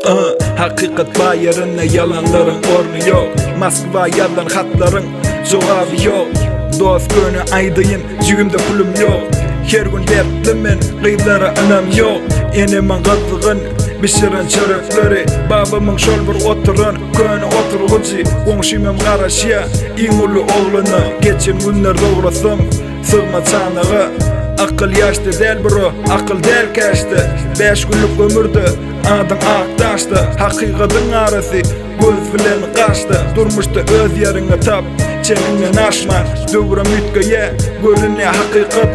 Hakykat bar ýerinde ýalanlaryň orny ýok. Moskwa ýazan hatlaryň jogaby ýok. Dost göni aýdaýyn jübimde pulum ýok. Her gün dertli men gyzlara ynam ýok. Enemiň gyzgyn bişiren çörekleri, babamyň şol bir oturan köne oturgyjy, goňşymam garaşýa iň uly ogluna. Geçen günler dograsam sygma çanaga. Akyl ýaşda däl bro, akyl däl käşde. Bäş günlük ömürde adyň ak daşda. Hakykatyň arasy göz bilen gaşda. Durmuşda öz ýeriňi tap, çeniňden aşma. Döwrem üýtgeýä, görünýä hakykat.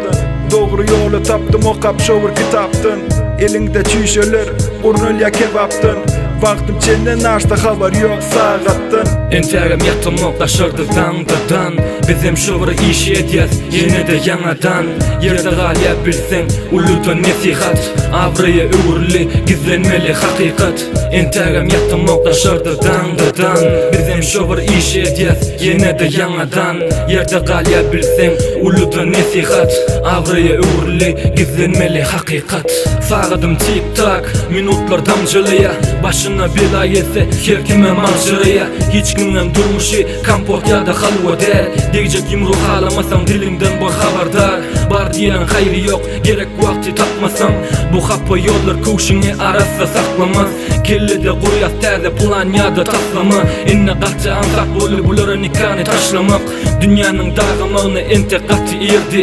Dogry ýoly tapdym okap şo bir kitapdan. Eliňde çüýşeler, gurnalýa kebapdan. Wagtym çenden aşdy habar ýok sagatdan. Entägem ýatamok daşarda daňdadan Bizem şo bir işi edýäs ýene-de ýaňadan Ýerde galýa bilseň uludan nesihat Abraýa öwrüldi gizlenmeli hakykat Entägem ýatamok daşarda daňdadan Bizem şo bir işi edýäs ýene-de ýaňadan Ýerde galýa bilseň uludan nesihat Abraýa öwrüldi gizlenmeli hakykat Sagadym tik-tak, minutlar damjalaýa Başyna bela gelse her kimem aljyraýa Hiç kimiňem durmuşy kompot ýa-da halwa däl Degjek ýumruk halamasaň diliňden bol habardar Bar diýeniň haýry ýok, gerek wagty tapmasaň Bu hapa ýollar köwşüňi arassa saklamaz Kellede gurýas täze plan ýa-da taslama Indi gaty aňsat boldy bulara nikany taşlamak Dünýäniň dargamagyna entek gaty irdi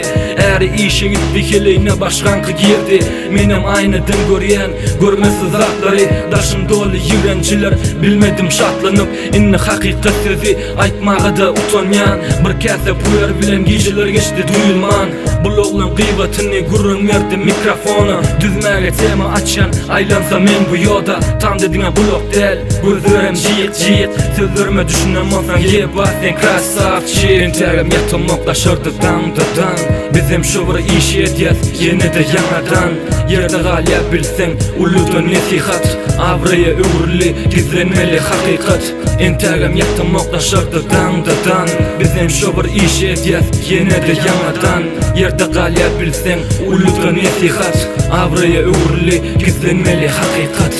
Äri işe gitdi heleýine başgaňky girdi Menem aýnadan görýän görmesiz zatlary Daşym doly ýigrenjiler bilmedim şatlanyp Indi hakykat sözi aýtmaga-da utanýan Bir käse puer bilen gijeler geçdi duýulman Bul oglan gyýbatyny gürrüň berdi mikrofona Düzmäge tema açýan aýlansa men bu ýoda Tamda diňe gulak däl gözlerem jyk-jyk Sözlerime düşünen bolsaň ýeba sen krasawçik Entägem ýatamok daşarda daňdadan Bizem şo bir işi edýäs ýene-de ýaňadan Ýerde galýa bilseň uludan nesihat Abraýa öwrüldi gizlenmeli hakykat Entägem ýatamok daşarda daňdadan Bizem şo bir işi edýäs ýene-de ýaňadan Ýerde galýa bilseň uludan nesihat Abraýa öwrüldi gizlenmeli hakykat.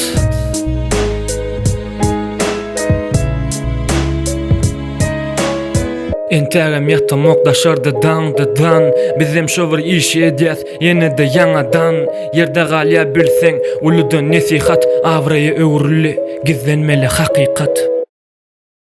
Entägem ýatamok daşarda daňdadan Bizem şo bir işi edýäs ýene-de ýaňadan Ýerde galýa bilseň uludan nesihat Abraýa öwrüldi gizlenmeli hakykat.